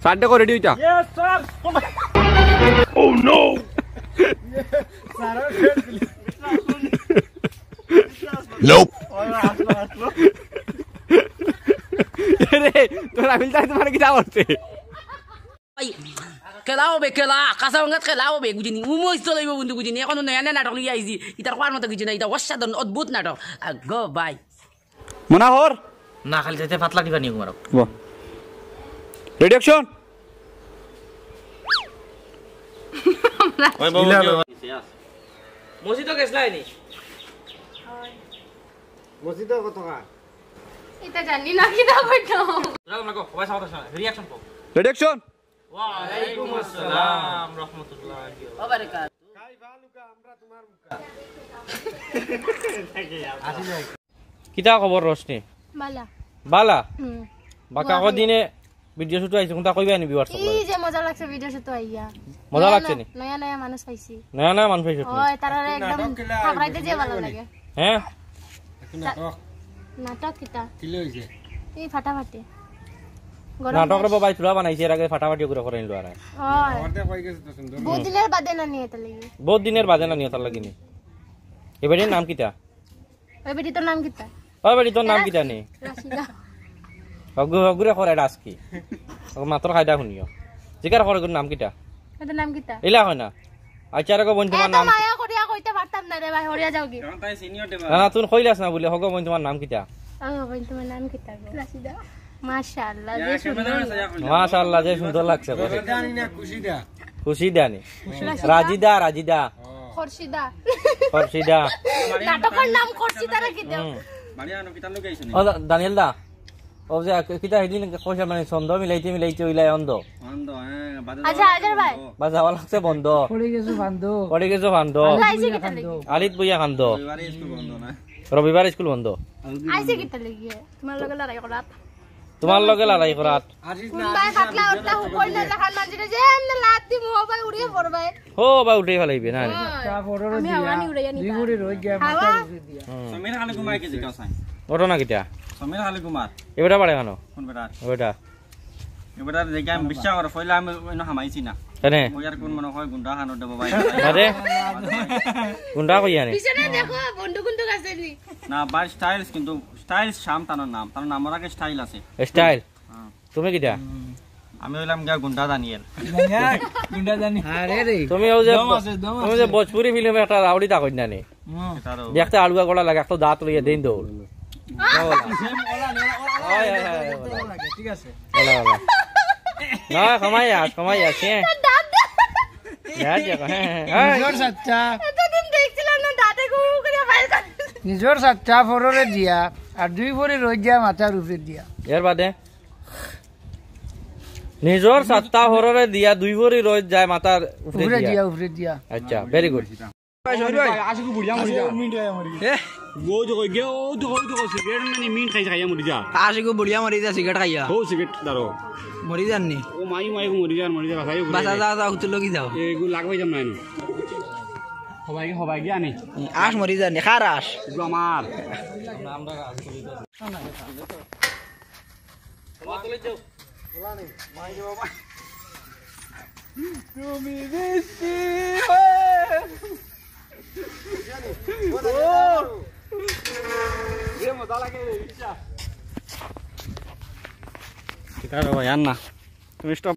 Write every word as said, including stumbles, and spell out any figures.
কাটতে কো রেডি হইতা। রে, তোরা মিলতে তোমার কি দাও হচ্ছে? ভাই, খেলা হবে, খেলা। কাঁচা ভাঙাত খেলা হবে, বুঝিনি? উমো ইস্তল হইব বন্ধু, বুঝিনি? এখন নয়া নয়া নাটক লইয়া আইছি। ইতার কোয়ার মতো কিছু নাই, ইতা অসাধারণ, অদ্ভুত নাটক। আগো ভাই। মনা হর? না, খালি যাইতে পাতলা দিবা নিয়ে ঘুমারো। বাহ। Ready action. ওই বাবু, কি হয়? মসজিদও গেছলায়নি? মসজিদও কত কার? এটা জানি না, কি দাও করতো? যাও, তোমরা কো, সবাই সাথে সাথে রিয়াকশন কো। Ready action. ওয়ালাইকুম আসসালাম রহমতুল্লাহ। কিতা খবর রোশনি? বালা। বালা? হুম। বাকা বালা। কদিনে ভিডিও শুট আইছে, কোনটা কইবা নি ভিউয়ার্স? কি যে মজা লাগছে ভিডিও শুট আইয়া। মজা নয়া লাগছে নয়া, নি? নয়া নয়া মানুষ পাইছি। নয়া নয়া মানুষ পাইছো তুমি? ওই, তারা একদম নাটক খেলা থাপড়াইতে যে ভালো লাগে। হ্যাঁ? একটু নাটক। নাটক কিতা? কিলে হইছে? এই ফাটাফাটি। গরম নাটক রে বাস। বাবা, চূড়া বানাইছে, এর আগে ফাটাফাটি করে করে নিল আর। হয়। আমাদের হয়ে গেছে তো সুন্দর। বহুত দিনের বাদে না নিয়ে তাহলে। বহুত দিনের বাদে না নিয়ে তার লাগিনি। এবারে নাম কিতা? ওই বেটি তোর নাম কিতা? ওই বেটি তোর নাম কিতা নি? রাশিদা। হগু-, হগুরে করে ডাস কি? ও মাত্র খাইদা শুনিও। জিকার করে, "তোর নাম কিতা?" তোর নাম কিতা? ইলা হয় না। আচ্ছা, রে গো বোন, তোমার এত নাম কি? মায়া করিয়া কইতে পারতাম না রে ভাই, হরিয়া যাও কি? না, না, তুমি কইলাস না বলে, হগো বোন, তোমার নাম কিতা? ও বোন, তোমার নাম কিতা গো? রাশিদা। মাশাআল্লাহ, যে সুন্দর। মাশাআল্লাহ, যে সুন্দর লাগছে। জানি না, খুশি দা। খুশি দা নি? রাশিদা। রাজিদা, রাজিদা। খর্শিদা। খর্শিদা। নাটকর নাম খর্শিদা রাখি দাও। হুম। বাড়ি আনো, কিতার লগে আইছো নি? ও, দা-, দানিয়েল দা। ও যে, কিতা হিদিন কইছে মানে ছন্দ মিলাইতে মিলাইতে অইলাই অন্ধ। অন্ধ, হ্যাঁ, বাজে আচ্ছা, যাওয়া আজার ভাই। বন্ধ। বাজে যাওয়া লাগছে বন্ধ। পড়ি গেছো বান্ধ। পড়ি গেছো বান্ধ। আলিত বইয়া কান্দো। রবিবারে স্কুল বন্ধ না। রবিবার স্কুল বন্ধ। আইছে কিতা লাগিয়া? তোমার লগে লড়াই করাত। তোমার লগে লড়াই করাত। কোনবায় পাতলা ওটা হুকইলে লাখান মানজিরে যে এমনে লাত দি মুহ বায় উড়িয়ে পড়বায়। হো বায় উঠে ফেলাইবে না। আমি হাওয়া নি উড়াইয়া নিবা। হাওয়া? হুম। সমীর খালি ঘুমায় কি জিজ্ঞাসা? ঘটনা কিতা? সমীর খালি ঘুমার। এবারে বাড়ে কেন? কোন বেটা? ওটা। এবারে দেখি আমি বিশ্বাস করে, পয়লা আমি অন্য হামাইছি না। কেনে? ওই আর কোন মনে হয় গুন্ডা হানো দেবো ভাই। আরে? গুন্ডা কই আনে? পিছনে দেখো, বন্দুক বন্দুক আছে নি? না, ভাই স্টাইলস কিন্তু, স্টাইলস শাম তানোর নাম। তানোর নামর আগে স্টাইল আছে। স্টাইল? হ্যাঁ। তুমি কিতা? আমি হইলাম গিয়া গুন্ডা দানিয়েল। গুন্ডা দানি। আরে রে। তুমি ওই যে দম আছে, দম তুমি যে আছে। ভোজপুরি ফিল্মে একটা রাউডি তা কইনা নি। হুম। দেখতে আলুয়া গোড়া লাগে, একটা দাঁত লইয়া দেন দৌড়। OLA, OLA, OLA, OLA, OLA, OLA, OLA, ঠিক আছে। OLA, OLA. না, কমাই আস, কমাই আস, হ্যাঁ। দাঁত দে। যা, যা, হ্যাঁ, হ্যাঁ, হ্যাঁ। নিজর সাচ্চা। এতদিন দেখছিলাম না, দাঁতে গুরু করে বাইর করে। নিজর সাচ্চা ফররে দিয়া, আর দুই ফরি রইদ যায় মাথার উপরে দিয়া। এর বাদে? নিজর সাত্তা হররে দিয়া দুই ভরি রইদ যায় মাথার উপরে উপরে দিয়া। দিয়া, উপরে দিয়া। আচ্ছা, very good। আশিকু বুড়িয়া মরি যা। এ? ও তো কই গে, ও তো কই তো সিগারেট মানে মিন খাই খাইয়া মরি যা। আশিকু বুড়িয়া মরি যা সিগারেট খাইয়া। ও সিগারেট দারো। মরি যাননি। ও মাই মাই মরি যা, মরি যা, বাসাই। বাসা যা, যা, উঠে লগি যাও। এগু লাগবাই যাম না এনে। হবাই গে, হবাই গে আনি। আশ মরি যাননি, খার আশ। এগু আমার। তুমি বৃষ্টি হয়ে ও! যে মজা লাগে রে, ইচ্ছা। কিতা রে ভাই, আর না। তুমি stop।